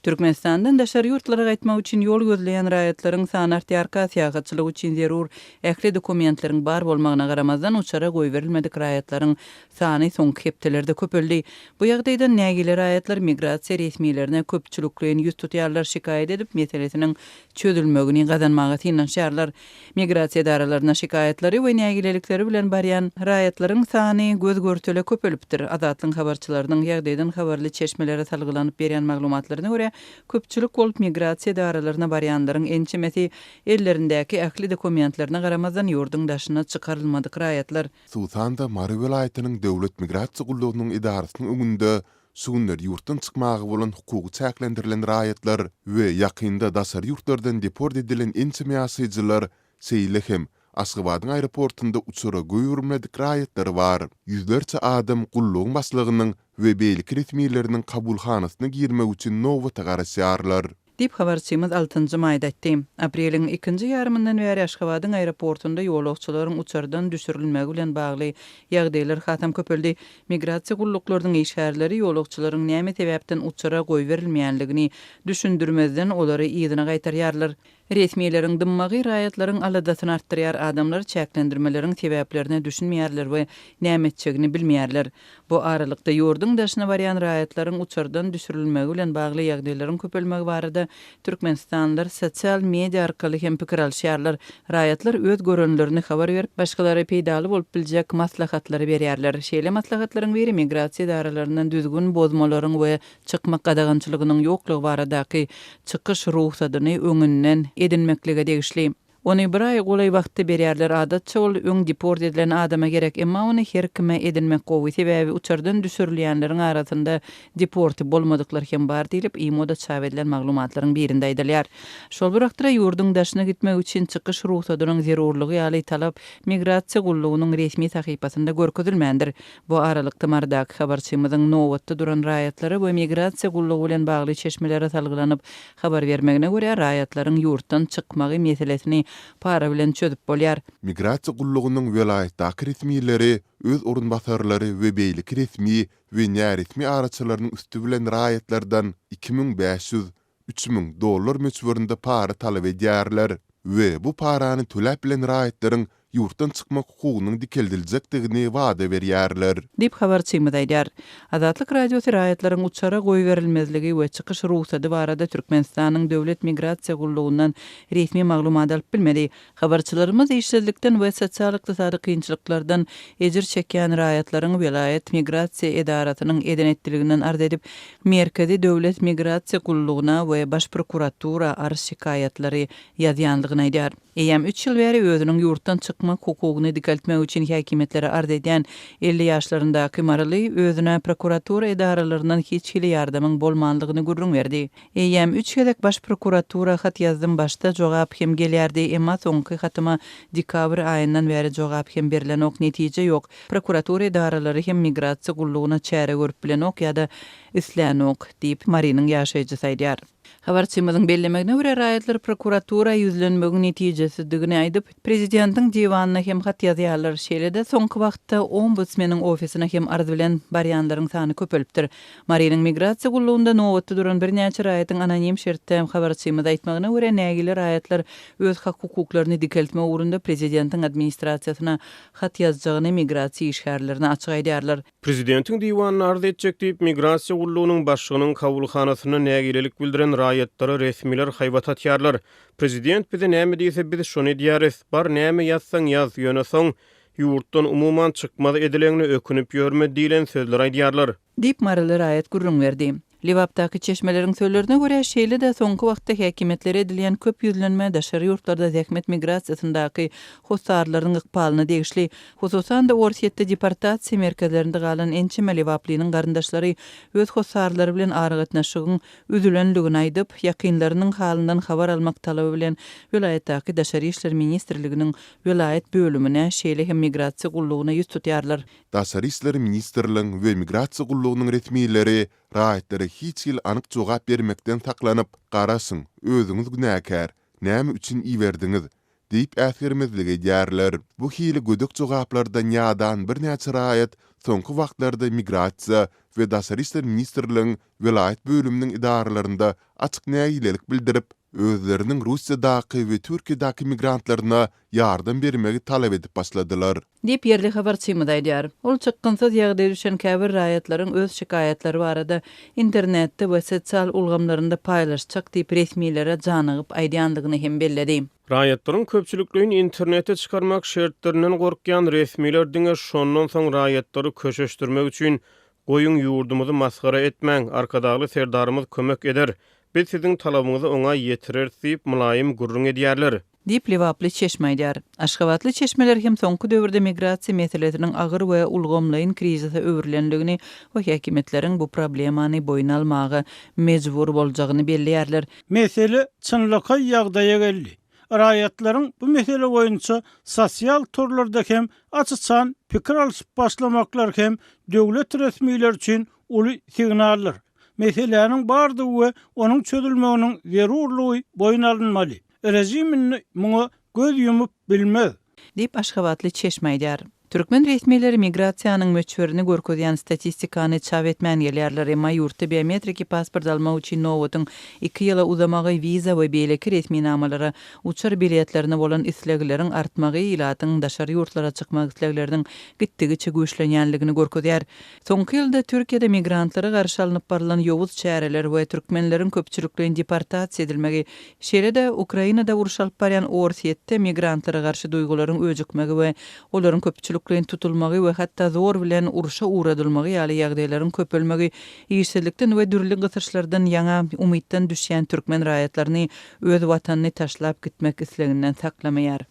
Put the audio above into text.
Türkmenistandan daşary ýurtlara gaýtmak üçin ýol gözleýän raýatlaryň sany artýarka, syýahatçylyk üçin zerur ähli dokumentleriň bar bolmagyna garamazdan, uçara goýberilmedik raýatlaryň sany soňky hepdelerde köpeldi. Bu ýagdaýdan nägile raýatlar migrasiýa resmilerine köpçülikleýin ýüz tutýarlar, şikaýat edip, meselesiniň çözülmegini gazanmaga synanyşýarlar. Migrasiýa edaralaryna şikaýatlary we nägilelikleri bilen barýan raýatlaryň sany göz-görtele köpelipdir. Azatlygyň habarçylarynyň ýagdaýdan habarly çeşmelere salgylanyp berýän maglumatlaryna görä, köpçülik bolup migrasiýa edaralaryna barýanlaryň ençemesi ellerindäki ähli dokumentlerine garamazdan ýurduň daşyna çykarylmadyk raýatlar. Hususan-da, Mary welaýatynyň Döwlet migrasiýa gullugynyň edarasynyň öňünde Şu günler ýurtdan çykmaga bolan hukugy çäklendirilen raýatlar we ýakynda daşary ýurtlardan deport edilen ençeme ýaşaýjylar, şeýle hem Aşgabadyň aeroportunda uçara goýberilmedik raýatlar bar. Ýüzlerçe adam gullugyň başlygynyň we beýleki resmileriniň kabulhanasyna girmek üçin nobata garaşýarlar. Diýip, habarçymyz altynjy maýda aýtdy. Apreliň ikinji ýarymyndan bäri Aşgabadyň aeroportunda ýolagçylaryň uçardan düşürilmegi bilen bagly ýagdaýlar hasam köpeldi. Migrasiýa gulluklarynyň işgärleri ýolagçylaryň näme sebäpden uçara goýberilmeýänligini düşündirmezden olary yzyna gaýtarýarlar. Resmileriň dymmagy raýatlaryň aladasyny artdyrýar, adamlar çäklendirmeleriň sebäplerine düşünmeýärler we näme etjegini bilmeýärler. Bu aralykda, ýurduň daşyna barýan raýatlaryň uçardan düşürilmegi bilen bagly ýagdaýlaryň köpelmegi barada türkmenistanlylar sosial media arkaly hem pikir alyşýarlar. Raýatlar öz görenlerini habar berip, başgalara peýdaly bolup biljek maslahatlary berýärler. Şeýle maslahatlaryň biri migrasiýa edaralaryndan düzgün bozmalaryň we çykmak gadagançylygynyň ýoklugy baradaky çykyş rugsadyny öňünden edinmeklige degişli. Ony bir aý golaý wagtda berýärler, adatça ol öň deport edilen adama gerek, emma ony her kime edinmek gowy, sebäbi uçardan düşürilýänleriň arasynda deporty bolmadyklar hem bar diýlip, IMO-da çap edilen maglumatlaryň birinde aýdylýar. Şol bir wagtda ýurduň daşyna gitmek üçin çykyş rugsadynyň zerurlygy ýaly talap Migrasiýa gullugynyň resmi sahypasynda görkezilmändir. Bu aralykda Marydaky habarçymyzyň nobatda duran raýatlara we migrasiýa gullugy bilen bagly çeşmelere salgylanyp habar bermegine görä, raýatlaryň ýurtdan çykmagy meselesini para bilen çözüp bolýar. Migrasiýa gullugynyň welaýatdaky resmileri öz orunbasarlary we beýleki resmi we näresmi araçylarynyň üsti bilen raýatlardan 2500, 3000 dollar möçberinde para talap edýärler we bu parany töläp bilen raýatlaryň ýurtdan çykmak hukugynyň dikeldiljekdigini wada berýärler. Diýip, habarçymyz aýdýar. Azatlyk Radiosy raýatlaryň uçara goýberilmezligi we çykyş rugsady barada Türkmenistanyň Döwlet migrasiýa gullugyndan resmi maglumat alyp bilmedi. Habarçylarymyz işsizlikden we sosial-ykdysady kynçylyklardan ejir çekýän raýatlaryň welaýat migrasiýa edarasynyň eden-etdiliginden arz edip, Merkezi döwlet migrasiýa gullugyna we Baş prokuratura arz-şikaýatlary ýazýandygyny aýdýar. Eýýäm üç ýyl bäri özüniň ýurtdan çykmak hukugyny dikeltmek üçin häkimiýetlere arz edýän 50 ýaşlaryndaky maryly özüne prokuratura edaralaryndan hiç hili ýardamyň bolmandygyny gürrüň berdi. Eýýäm üç gezek Baş prokuratura hat ýazdym başda jogap hem gelýärdi emma soňky hatyma dekabr aýyndan bäri jogap hem berlenok netije ýok prokuratura edaralary hem migrasiýa gullugyna çäre görüp bilenok ýa-da islänok diýip Marynyň ýaşaýjysy aýdýar. Habarçymyzyň bellemegine görä raýatlar prokuratura ýüzlenmegiň netijesizdigini aýdyp Prezidentiň diwanyna hem hat ýazýarlar. Şeýle-de, soňky wagtda Ombudsmeniň ofisine hem arz bilen barýanlaryň sany köpelipdir. Marynyň migrasiýa gullugynda nobatda duran birnäçe raýatyň anonim şertde habarçymyza aýtmagyna görä, nägile raýatlar öz hak-hukuklaryny dikeltmek ugrunda prezidentiň administrasiýasyna hat ýazjagyny migrasiýa işgärlerine açyk aýdýarlar. Prezidentiň diwanyna arz etjek diýip, migrasiýa gullugynyň başlygynyň kabulhanasynda nägilelik bildiren raýatlara resmiler haýbat atýarlar. Prezident bize näme diýse, biz şony edýäris. Bar, näme ýazsaň ýaz, ýöne soň, ýurtdan umuman çykmaz edileňine ökünip ýörme diýlen sözleri aýdýarlar. Diýip, maryly raýat gürrüň berdi. Lebapdaky çeşmeleriň sözlerine görä, şeýle-de soňky wagtda häkimiýetlere edilýän köp ýüzlenme daşary ýurtlarda zähmet migrasiýasyndaky hossarlaryň ykbalyna degişli. Hususan-da, Orsýetde deportasiýa merkezlerinde galan ençeme lebaplynyň garyndaşlary öz hossarlary bilen aragatnaşygyň üzülendigini aýdyp, ýakynlarynyň halyndan habar almak talaby bilen welaýatdaky Daşary işler ministrliginiň welaýat bölümine, şeýle hem Migrasiýa gullugyna ýüz tutýarlar. Daşary işler ministrligiň we Migrasiýa gullugynyň resmileri raýatlara hiç hili anyk jogap bermekden saklanyp, garaşyň, özüňiz günäkär, näme üçin iberdiňiz? diýip äsgermezlik edýärler. Bu hili gödek jogaplardan ýadan birnäçe raýat soňky wagtlarda Migrasiýa we Daşary işler ministrligiň welaýat bölüminiň edaralarynda açyk nägilelik bildirip, özleriniň Russiýadaky we Türkiýedäki migrantlaryna ýardam bermegi talap edip başladylar. Diýip, ýerli habarçymyz aýdýar. Ol çykgynsyz ýagdaýa düşen käbir raýatlaryň öz şikaýatlary barada internetde we sosial ulgamlarynda paýlaşjak diýip resmilere janygyp aýdýandygyny hem belledi. Raýatlaryň köpçülikleýin internete çykarmak şertlerinden gorkýan resmiler diňe şondan soň raýatlary köşeşdirmek üçin Goýuň ýurdumyzy masgara etmäň, Arkadagly Serdarymyz kömek eder, biz siziň talabyňyzy oňa ýetireris diýip mylaýym gürrüň edýärler. Diýip, lebaply çeşme aýdýar. Aşgabatly çeşmeler hem soňky döwürde migrasiýa meselesiniň agyr we ulgamlaýyn krizise öwrülendigini we häkimiýetleriň bu problemany boýun almaga mejbur boljagyny belleýärler. Mesele çynlakaý ýagdaýa geldi. Raýatlaryň bu mesele boýunça sosial torlarda hem aç-açan pikir alşyp başlamaklary hem döwlet resmileri üçin uly signaldyr. Meseläniň bardygy we onuň çözülmeginiň zerurlygy boýun alynmaly. Režim indi muňa göz ýumup bilmez. Diýip, aşgabatly çeşme aýdýar. Türkmen resmileri migrasiýanyň möçberini görkezýän statistikany çap etmän gelýärler, emma ýurtda biometriki pasport almak üçin nobatyň iki ýyla uzamagy, wiza we beýleki resminamalara, uçar biletlerine bolan islegleriň artmagy ilatyň daşary ýurtlara çykmak islegleriniň gitdigiçe güýçlenýänligini görkezýär. Soňky ýylda Türkiýede migrantlara garşy alnyp barylan ýowuz çäreler we türkmenleriň köpçülikleýin deportasiýa edilmegi, şeýle-de Ukrainada uruş alyp barýan Orsýetde migrantlara garşy duýgularyň öjükmegi we olaryň köpçülikleýin tutulmagy we hatda zor bilen urşa ugradylmagy ýaly ýagdaýlaryň köpelmegi işsizlikden we dürli gysyşlardan ýaňa umytdan düşýän türkmen raýatlaryny öz watanyny taşlap gitmek isleginden saklamaýar.